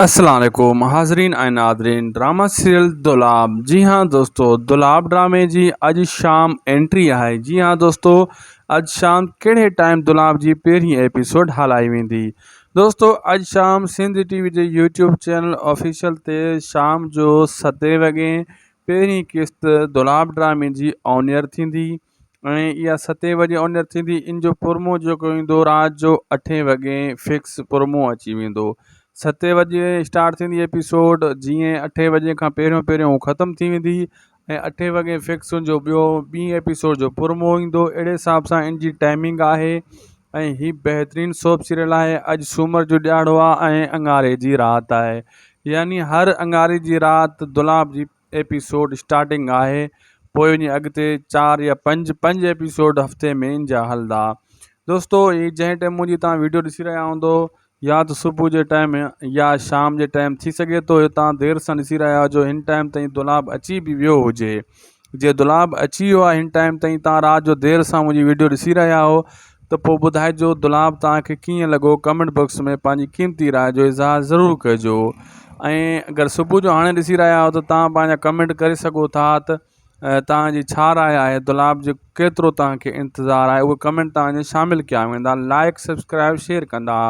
السلام عليڪم حاضرين ۽ ناظرين ڊراما سيريل دولاب جي ها دوستو دولاب ڊرامي جي اڄ شام انٽري آهي جي ها دوستو اڄ شام ڪهڙي ٽائيم دولاب جي پهرين ايپيسوڊ هلائي ويندي دوستو اڄ شام سنڌ ٽي وي جي يوٽيوب چينل آفيشل تي شام جو ستين وڳي پهرين قسط دولاب ڊرامي جي آنيئر ٿيندي ۽ اها ستين وڄي اونيئر ٿيندي ان جو پرمو جيڪو ايندو رات جو اٺين وڳي فڪس پرمو اچي ويندو ستين وڄي اسٽارٽ ٿيندي ايپيسوڊ جيئن اٺين وڄي کان پهريون پهريون هو ختم ٿي ويندي ۽ اٺين وڳي فڪس ان جو ٻيو ٻي ايپيسوڊ جو پرمو ايندو اهڙي حساب سان ان جي ٽائمنگ آهي ۽ هي بهترين سوپ سيريل آهي اڄ سومر جو ڏيهاڙو آهي ۽ اڱاري جي رات آهي يعني هر اڱاري جي رات دولاب جي ايپيسوڊ اسٽارٽنگ آهي پوء وڃي اڳتي چار يا پنج پنج ايپيسوڊ هفتي ۾ ان جا هلندا دوستو هي جنهن ٽائيم منهنجي تان ويڊيو ڏسي رهيا هوندو يا ته صبح جي ٽائيم يا شام جي ٽائيم ٿي سگهي ٿو تان دير سان ڏسي رهيا هجو هن ٽائيم تائين دولاب اچي به ويو هجي جي دولاب اچي ويو آهي هن ٽائيم تائين تان رات جو دير سان منهنجي ويڊيو ڏسي رهيا هو ته پوء ٻڌائجو دولاب توهان کي ڪيئن لڳو ڪمينٽ باڪس ۾ پنهنجي قيمتي راء جو اظهار ضرور ڪجو ۽ اگر صبح جو هاڻي ڏسي رهيا آهيو ته توهان پنهنجا ڪمينٽ ڪري سگهو ٿا ته توهان جي ڇا راء آهي دولاب جو ڪيترو توهان کي انتظار آهي اهي ڪمينٽ توهان جا شامل ڪيا ويندا لائڪ سبسڪرائب شيئر ڪندا.